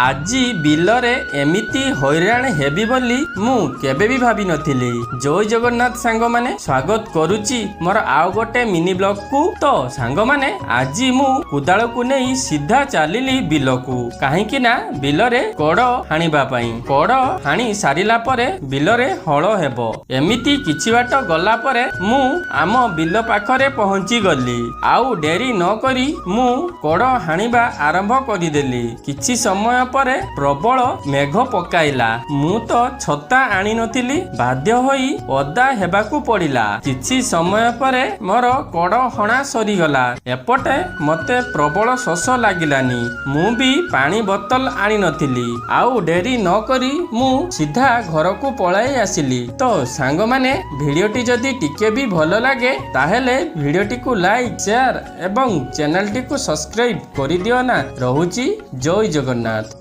ଆଜି ବିଲରେ ଏମିତି ହଇରାଣ ହେବି ବୋଲି ମୁଁ କେବେ ବି ଭାବିନଥିଲି। ଜୟ ଜଗନ୍ନାଥ ସାଙ୍ଗମାନେ, ସ୍ୱାଗତ କରୁଛି ମୋର ଆଉ ଗୋଟେ ମିନି ବ୍ଲଗକୁ। ତ ସାଙ୍ଗମାନେ, ଆଜି ମୁଁ କୋଦାଳକୁ ନେଇ ସିଧା ଚାଲିଲି ବିଲକୁ, କାହିଁକି ନା ବିଲରେ କଡ଼ ହାଣିବା ପାଇଁ। କଡ଼ ହାଣି ସାରିଲା ପରେ ବିଲରେ ହଳ ହେବ। ଏମିତି କିଛି ବାଟ ଗଲା ପରେ ମୁଁ ଆମ ବିଲ ପାଖରେ ପହଞ୍ଚି ଗଲି। ଆଉ ଡେରି ନ କରି ମୁଁ କଡ଼ ହାଣିବା ଆରମ୍ଭ କରିଦେଲି। କିଛି ସମୟ ପରେ ପ୍ରବଳ ମେଘ ପକାଇଲା। ମୁଁ ତ ଛତା ଆଣିନଥିଲି, ବାଧ୍ୟ ହୋଇ ଓଦା ହେବାକୁ ପଡ଼ିଲା। କିଛି ସମୟ ପରେ ମୋର କଡ଼ ହଣା ସରିଗଲା। ଏପଟେ ମତେ ପ୍ରବଳ ଶୋଷ ଲାଗିଲାନି। ମୁଁ ବି ପାଣି ବୋତଲ ଆଣିନଥିଲି। ଆଉ ଡେରି ନ କରି ମୁଁ ସିଧା ଘରକୁ ପଳାଇ ଆସିଲି। ତ ସାଙ୍ଗମାନେ, ଭିଡ଼ିଓଟି ଯଦି ଟିକେ ବି ଭଲ ଲାଗେ, ତାହେଲେ ଭିଡ଼ିଓଟିକୁ ଲାଇକ୍, ସେୟାର ଏବଂ ଚ୍ୟାନେଲଟିକୁ ସବସ୍କ୍ରାଇବ କରିଦିଅ ନା। ରହୁଛି, ଜୟ ଜଗନ୍ନାଥ।